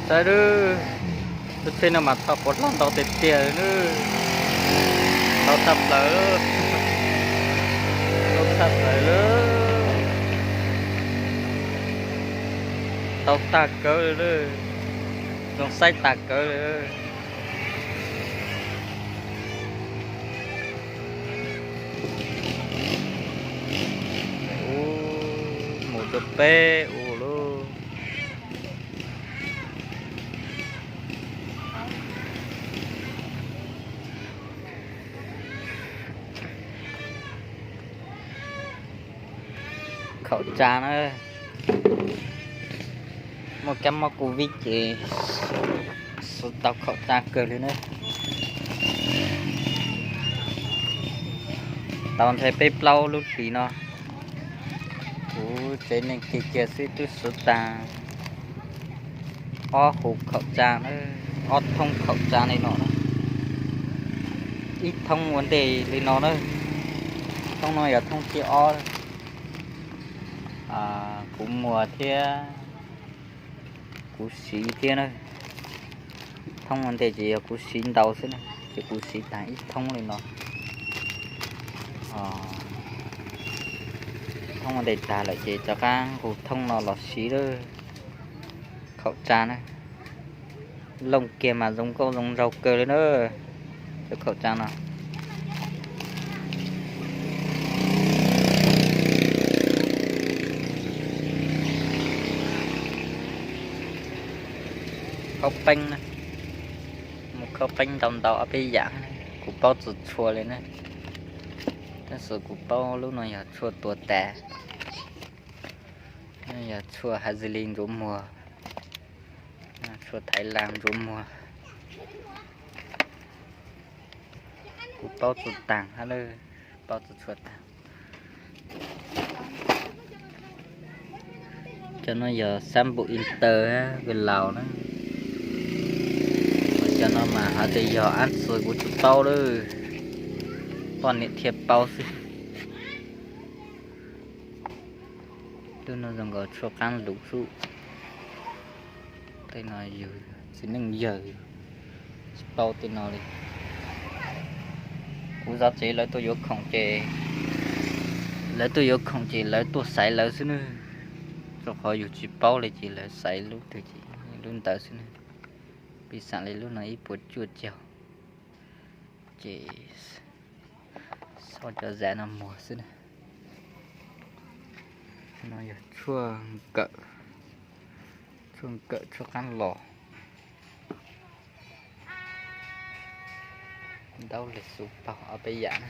Saib lub, lub tsheb no mas thauj puav hlo ntau tiag tiag li na. Ntau tshaj plaws, ntau tshaj plaws lawm. Ntau tag kawg li, zoo saib tag kawg li. Mus rau peb ua lauj. Khaum tsa na, muaj kab mob covid ces siv tau khaum tsa kawg li na. Tau ntshe peb plaub lub hlis no kuv tsev neeg kiag kiag xwb twb siv tag ob huv khaum tsa, ob thoob khaum tsa li no na. Ib thoob ua ntej li no na, thoob no yog thoob thib ob. Kuv muag thiab kuv siv thiab na. Thoob ua ntej ces yog kuv siv ntau xwb na, ces kuv siv tag ib thoob li no. Thoob ua ntej tag lawm ces rov qab nqus thoob no los siv lawm. Khaum tsa na, looj kiag mas zoo nkauj zoo nraug kawg li na, cov khaum tsa no. Khaub peeb na, mus khaub peeb ntau ntau ob peb yam, kuv paub txhua txhua li na. Tab sis kuv paub lub no yog tshuaj tua tas, yog tshuaj hav xi li ntsuav muag, tshuaj Thaiv Las ntsuav muag. Kuv paub txhua tag hab lawm, paub txhua txhua tag. Cov no yog xab npum inter hab Laus na. Cov no mas hais tias yog ab tsi kuv tsis paub lawm, poj niam thiaj paub xwb. Lub no zoo nkaus tshuaj qaab lug xwb. Tej no yug txiv neej yawg tsis paub tej no li. Kuv zov tsev lawv tuaj yuav khoom ces, lawv tuaj yuav khoom ces lawv tuaj xaiv lawv xwb nawb. Rau qhov yus tsis paub li ces lawv xaiv lub twg ces lub ntawd xwb nawb. Piv xam li lub no ib puas cuaj caug ces xauj cov zam no muag xwb na. No yog tshuaj nkawm, tshuaj nkawm tshuaj qaab los. Ntaub lig xu paug ob peb yam na.